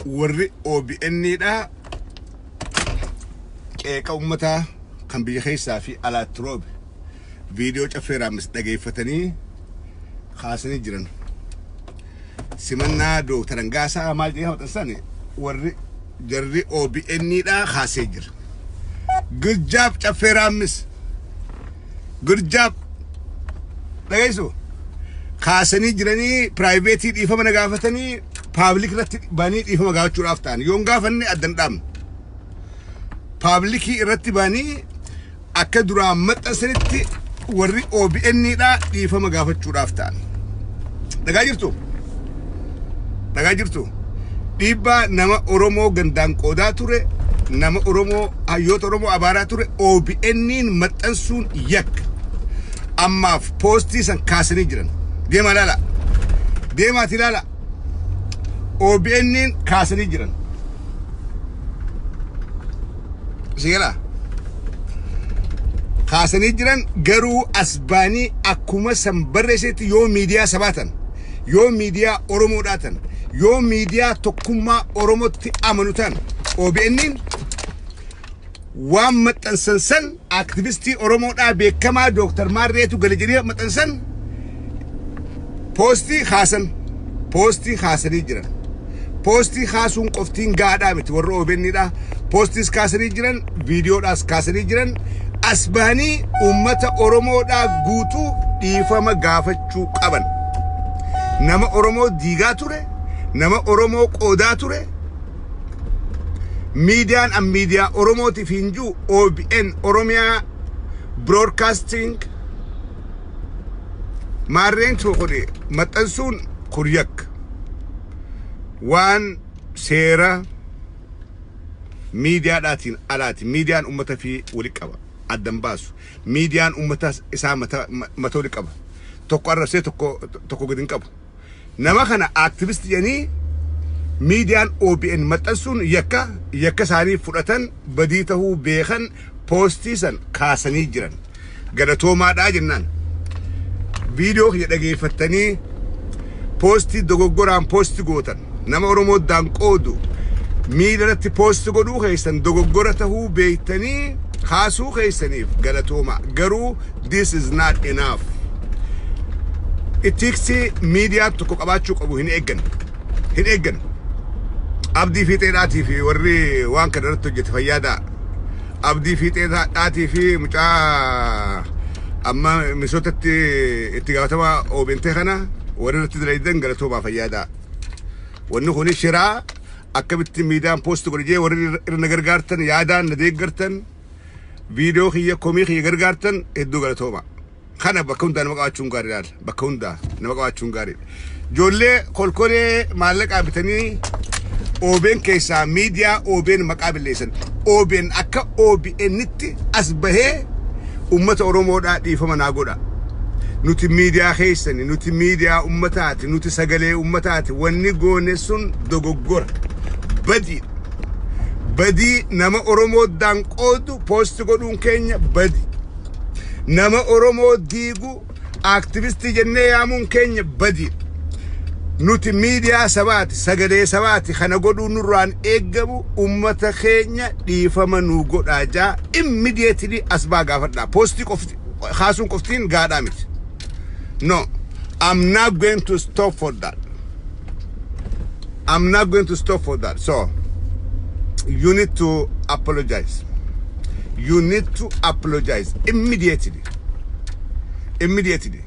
Warri OBN dha qeeqa ummataa kan biyya keessaa fi alaatti roobe viidiyoo Caffee Raammis dhageeffatanii kaasanii jiran. Simannaa Dooktar Angaasaa maal jedhee maxxansan warri jarri OBN dha kaasee jira. Good job, Caffee Raammis. Good job. Dhageessu. Kaasanii jiranii, private dhiifama na gaafatanii, public irratti banii dhiifama gaafachuudhaaf ta'an. Yoon gaafanne addan dhaabnu. Public irratti banii akka duraan maxxansanitti warri OBN dha dhiifama gaafachuudhaaf ta'an. Dhagaa jirtu? Dhagaa jirtu? Dhiibbaa nama Oromoo gandaan qoodaa ture, nama Oromoo, hayyoota Oromoo abaaraa ture OBN'n maxxansuun yakka. Ammaaf poostii san kaasanii jiran. Deemaa ilaala. Deemaati ilaala. OBN'n kaasanii jiran. Si galaa? Kaasanii jiran, garuu as baanii akkuma san barreessetti yoo miidiyaa sabaatan, yoo miidiyaa Oromoodhaa tan, yoo miidiyaa tokkummaa Oromootti amanu tan, OBN'n waan maxxansan san, aktivistii Oromoodhaa beekamaa Dooktar Maarreetu gale jedhee maxxansan, poostii kaasan, poostii kaasanii jiran. Poostii kaasuun qoftiin gaadhaa miti warra OBN'dha. Poostiis kaasanii jiran, viidiyoodhaas kaasanii jiran, as bahanii uummata Oromoodhaa guutuu dhiifama gaafachuu qaban. Nama Oromoo diigaa ture, nama Oromoo qoodaa ture, miidiyaan an miidiyaa Oromootiif hin jiru OBN, Oromiyaa Broadcasting, maarreen kun maxxansuun kun yakka. Waan seera miidiyaadhaatiin alaati. Miidiyaan uummata fi wali qaba. Addan baasu. Miidiyaan uummata isaa mata mata wali qaba. Tokko arrabsee tokko tokko gadi hin qabu. Nama kana aaktivistii jedhanii miidiyaan OBN maxxansuun yakka. Yakka isaanii fudhatan, badii tahuu beekan, poostii san kaasanii jiran. Galatoomaadhaa jennaan. Viidiyoo kiyya dhageeffattanii poostii dogoggoraan poostii gootan, nama Oromoo daan qoodu miidha irratti poostii godhuu keessan dogoggora tahuu beektanii kaasuu keessaniif galatooma. Garuu this is not enough. Ethics miidiyaa tokko qabaachuu qabu hin eeggan. Hin eeggan. Abdii Fiixeedhaatii fi warri waan kana irratti hojjete fayyaadaa. Abdii Fiixeedhaatii fi mucaa amma misootatti itti gaafatama OBN kana warri irratti dalagdan galatoomaa, fayyaadaa. Wanni kun shiraa akkamitti miidiyaan poost godhe jee warri irra na gargaartan, yaadaan na deeggartan, viidiyoo kiyya, komii kiyya gargaartan hedduu galatooma. Kana bakka hundaa nama qabaachuun gaariidha. Bakka hundaa nama qabaachuun gaariidha. Ijoollee kolkolee maallaqaa bitanii OBN keessaa miidiyaa OBN maqaa balleessan. OBN akka OBNitti as bahee uummata Oromoodhaa dhiifama naa godha. Nuti miidiyaa keessani, nuti miidiyaa ummataati, nuti sagalee ummataati. Wanni goone sun dogoggora. Badiidha. Badii nama Oromoo daan qoodu poosti godhuun keenya badi. Nama Oromoo diigu aaktivistii jennee yaamuun keenya badiidha. Nuti miidiyaa sabaati, sagalee sabaati, kana godhuu nurraan eeggamu. Ummata keenya dhiifama nuu godhaa jaa immediately as baa gaafadhaa. Poostii qofti kaasuun qoftiin gaadhaa miti. No, I'm not going to stop for that. I'm not going to stop for that. So, you need to apologize. You need to apologize immediately. Immediately.